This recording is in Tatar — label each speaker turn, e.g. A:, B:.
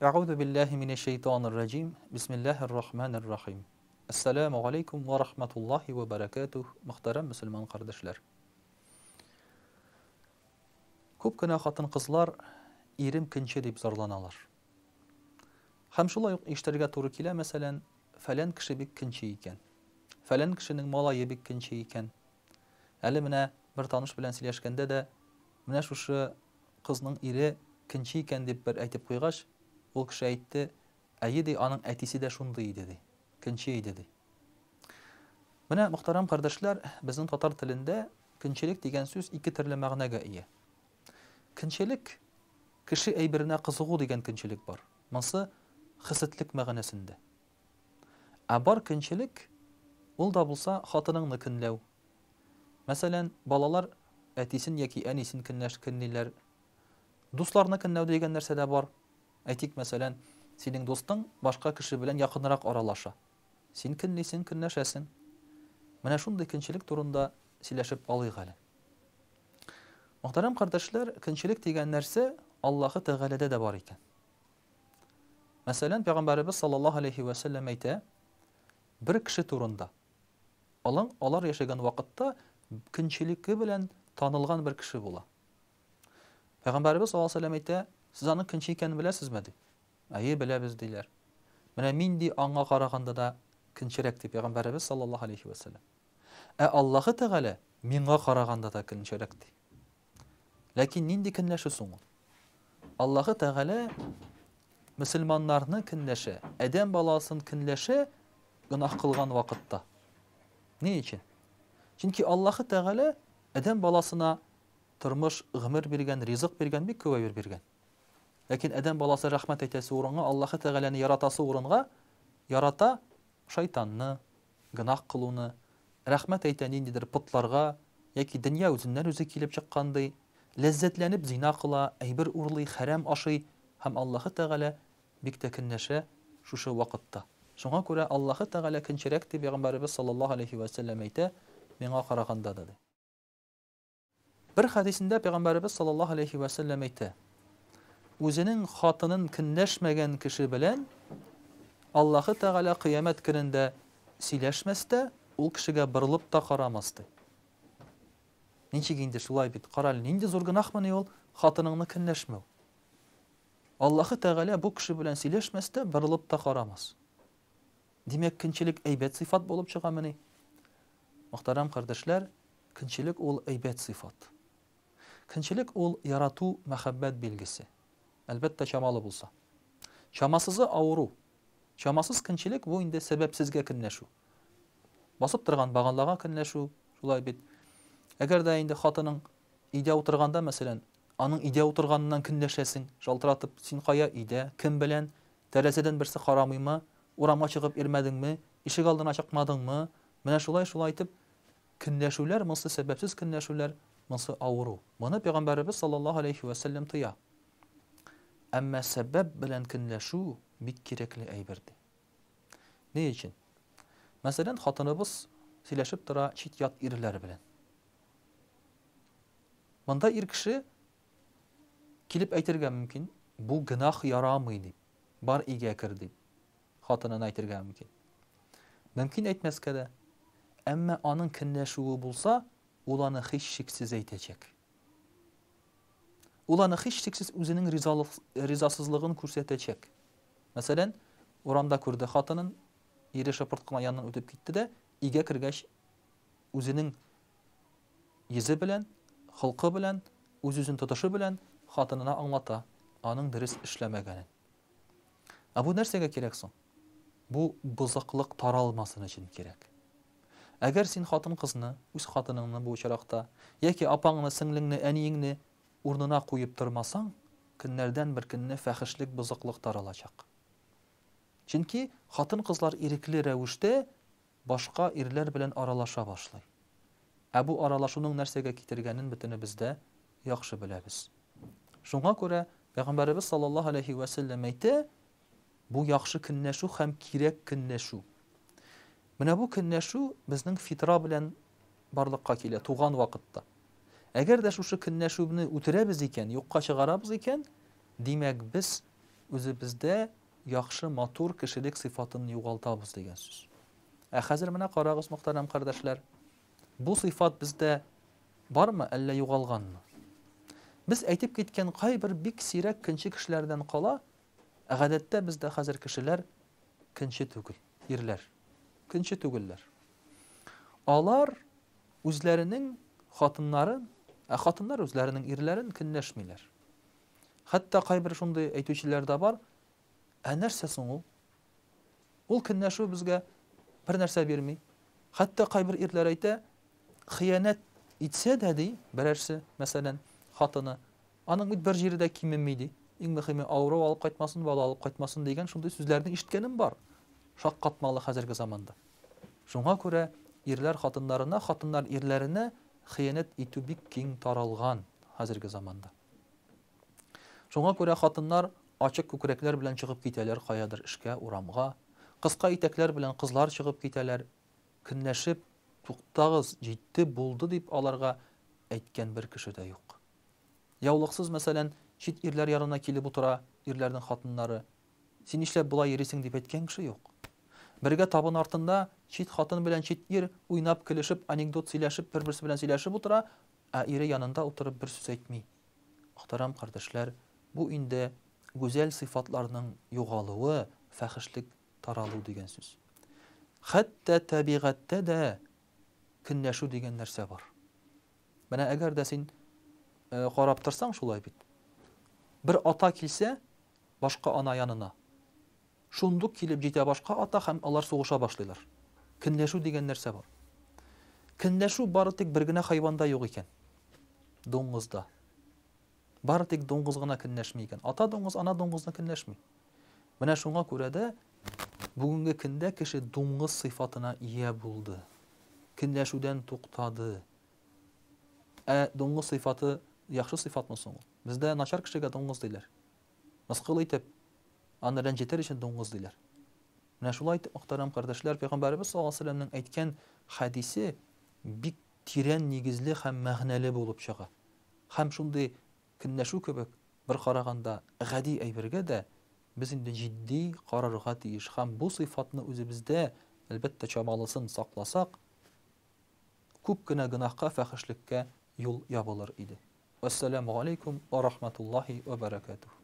A: Әгъузу биллаһи минәш шәйтанир раҗим. Бисмиллаһир рахманир рахим. Әссәламү галәйкүм вә рахматуллаһи вә бәрәкәтүһ, мөхтәрәм мөселман кардәшләр. Күп кенә хатын-кызлар ирем көнче дип зарланалар. Һәм шулай ук ишетергә туры килә, мәсәлән, фәлән кеше бик көнче икән. Фәлән кешенең малае бик көнче икән. Әле менә бер таныш белән сөйләшкәндә дә, менә шушы кызның ире көнче икән дип бер әйтеп куйгач, ул кеше әйтте, әйе, ди, аның әтисе дә шундый иде, ди, көнче иде, ди. Менә, мөхтәрәм кардәшләр, безнең татар телендә көнчелек дигән сүз ике төрле мәгънәгә ия. Көнчелек, кеше әйберенә кызыгу дигән көнчелек бар. Монсы хесетлек мәгънәсендә. Ә бар көнчелек, ул да булса хатыныңны көнләү. Мәсәлән, балалар әтисен яки әнисен көнләш, көнлиләр. Дусларны көнләү дигән нәрсә дә бар. Әйтик, мәсәлән, синең дустың башка кеше белән якынрак аралаша. Син көнлисең, көнләшәсең. Менә шундый көнчелек турында сөйләшеп алыйк әле. Мөхтәрәм кардәшләр, көнчелек дигән нәрсә Аллаһы Тәгаләдә дә бар икән. Мәсәлән, пәйгамбәребез саллаллаһу алейхи вә сәлләм әйтә, бер кеше турында. Алың, алар яшәгән вакытта көнчелеке белән танылган бер кеше була. Пәйгамбәребез саллаллаһу алейхи вә сәлләм әйтә, сез аның көнче икәнен беләсезме ди. Әйе, беләбез диләр. Менә мин ди аңа караганда да көнчерәк ди пәйгамбәребез саллаллаһу алейхи вә сәлләм. Ә Аллаһы Тәгалә миңа караганда да көнчерәк ди. Ләкин нинди көнләшү соң ул? Аллаһы Тәгалә мөселманнарны көнләшә, адәм баласын көнләшә гөнаһ кылган вакытта. Ни өчен? Чөнки Аллаһы Тәгалә адәм баласына тормыш, гомер биргән, ризык биргән, бик күп әйбер биргән. Ләкин адәм баласы рәхмәт әйтәсе урынга, Аллаһы Тәгаләне яратасы урынга, ярата шайтанны, гөнаһ кылуны, рәхмәт әйтә ниндидер потларга яки дөнья үзеннән-үзе килеп чыккан ди, ләззәтләнеп зина кыла, әйбер урлый, хәрәм ашый һәм Аллаһы Тәгалә бик тә көнләшә шушы вакытта. Шуңа күрә Аллаһы Тәгалә көнчерәк дип пәйгамбәребез саллаллаһу алейһи вә сәлләм әйтә, миңа караганда да ди. Бер хәдисендә пәйгамбәребез саллаллаһу алейһи вә сәлләм әйтә, Үзенең хатынын көнләшмәгән кеше белән Аллаһы Тәгалә кыямәт көнендә сөйләшмәс тә, ул кешегә борылып та карамас, ди. Ничек инде шулай бит? Кара әле, нинди зур гөнаһмыни ул хатыныңны көнләшмәү? Аллаһы Тәгалә бу кеше белән сөйләшмәс тә, борылып та карамас. Димәк, көнчелек әйбәт сыйфат булып чыгамыни? Мөхтәрәм кардәшләр, көнчелек ул әйбәт сыйфат. Көнчелек ул ярату, мәхәббәт билгесе. Әлбәттә, чамалы булса. Чамасызы авыру. Чамасыз көнчелек бу инде сәбәпсезгә көнләшү. Басып торган баганлага көнләшү, шулай бит. Әгәр дә инде хатының өйдә утырганда, мәсәлән, аның өйдә утырганыннан көнләшәсең, шалтыратып, син кая өйдә, кем белән, Тәрәзәдән берсе карамыймы? Урамга чыгып йөрмәдеңме? Ишек алдына чыкмадыңмы? Менә шулай-шулай итеп, көнләшүләр, монсы сәбәпсез көнләшүләр, монсы авыру. Моны Пәйгамбәребез саллаллаһу алейһи вә сәлләм тыя. Әмма сәбәп белән көнләшү бик кирәкле әйбер, ди. Ни өчен? Мәсәлән, хатыныбыз сөйләшеп тора чит-ят ирләр белән. Монда ир кеше Килеп әйтергә мөмкин, бу гөнаһ ярамый дип, бар өйгә кер дип, хатынына әйтергә мөмкин. Мөмкин әйтмәскә дә. Әмма аның көнләшүе булса, ул аны һичшиксез әйтәчәк. Ул аны һичшиксез үзенең ризалык, ризасызлыгын күрсәтәчәк. Мәсәлән, урамда күрде хатынын, ире шыпырт кына яныннан үтеп китте дә, өйгә кергәч, үзенең Йөзе белән, холкы белән, үз-үзен тотышы белән хатынына аңлата аның дөрес эшләмәгәнен. Ә бу нәрсәгә кирәк соң? Бу бозыклык таралмасын өчен кирәк. Әгәр син хатын-кызны, үз хатыныңны бу очракта, яки апаңны, сеңлеңне, әниеңне урынына куеп тормасаң, көннәрдән бер көнне фәхешлек, бозыклык таралачак. Чөнки хатын-кызлар ирекле рәвештә башка ирләр белән аралаша башлый. Ә бу аралашуның нәрсәгә китергәнен бөтенебез дә яхшы беләбез. Шуңа күрә Пәйгамбәребез саллаллаһу алейһи вә сәлләм әйтә, бу яхшы көнләшү һәм кирәк көнләшү. Менә бу көнләшү безнең фитра белән барлыкка килә туган вакытта. Әгәр дә шушы көнләшүне үтерәбез икән, юкка чыгарабыз икән, димәк, без үзебездә яхшы, матур кешелек сыйфатын югалтабыз дигән сүз. Ә хәзер менә карагыз, мөхтәрәм кардәшләр, бу сыйфат бездә бармы, әллә югалганмы? Без әйтеп киткән кайбер бик сирәк көнче кешеләрдән кала, гадәттә бездә хәзер кешеләр көнче түгел, ирләр. Көнче түгелләр. Алар үзләренең хатыннарын, ә хатыннар үзләренең ирләрен көнләшмиләр. Хәтта кайбер шундый әйтүчеләр дә бар, ә нәрсә соң ул? Ул көнләшү безгә бер нәрсә бирми. Хәтта кайбер ирләр әйтә, хыянәт итсә дә ди, берәрсе, мәсәлән, хатыны, аның бит бер җире дә кимеми ди. Иң мөһиме авыру алып кайтмасын, бала алып кайтмасын дигән шундый сүзләрне ишеткәнем бар. Шаккатмалы хәзерге заманда. Шуңа күрә ирләр хатыннарына, хатыннар ирләренә хыянәт итү бик киң таралган хәзерге заманда. Шуңа күрә хатыннар ачык күкрәкләр белән чыгып китәләр каядыр эшкә, урамга. Кыска итәкләр белән кызлар чыгып китәләр. Көнләшеп, туктагыз, җитте, булды дип аларга әйткән бер кеше дә юк. Яулыксыз, мәсәлән, чит ирләр янына килеп утыра ирләрнең хатыннары. Син нишләп болай йөрисең дип әйткән кеше юк. Бергә табын артында чит хатын белән чит ир уйнап, көлешеп, анекдот сөйләшеп, бер-берсе белән сөйләшеп утыра, ә ире янында утырып бер сүз әйтми. Мөхтәрәм кардәшләр, бу инде гүзәл сыйфатларның югалуы, фәхешлек таралу дигән сүз. Хәтта табигатьтә дә көнләшү дигән нәрсә бар. Менә әгәр дә син карап торсаң шулай бит. Бер ата килсә, башка ана янына, Шундук килеп җитә башка ата һәм алар сугыша башлыйлар. Көнләшү дигән нәрсә бар. Көнләшү бары тик бер генә хайванда юк икән. Дуңгызда. Бары тик дуңгыз гына көнләшми икән. Ата дуңгыз ана дуңгызны көнләшми. Менә шуңа күрә дә бүгенге көндә кеше дуңгыз сыйфатына ия булды. Көнләшүдән туктады. Ә дуңгыз сыйфаты яхшы сыйфатмы соң ул? Бездә начар кешегә дуңгыз диләр. Мыскыл итеп, аны рәнҗетер өчен дуңгыз диләр. Менә шулай итеп, мөхтәрәм кардәшләр, Пәйгамбәребез саллаллаһу алейһи ва сәлләмнең әйткән хәдисе бик тирән нигезле һәм мәгънәле булып чыга. Һәм шундый көнләшү кебек, бер караганда, гади әйбергә дә без инде җитди карарга тиеш һәм бу сыйфатны үзебездә, әлбәттә, чамалысын сакласак, күп кенә гөнаһка, фәхешлеккә юл ябылыр иде. Вәссәламү галәйкүм вә рахматуллаһи вә бәрәкәтүһ.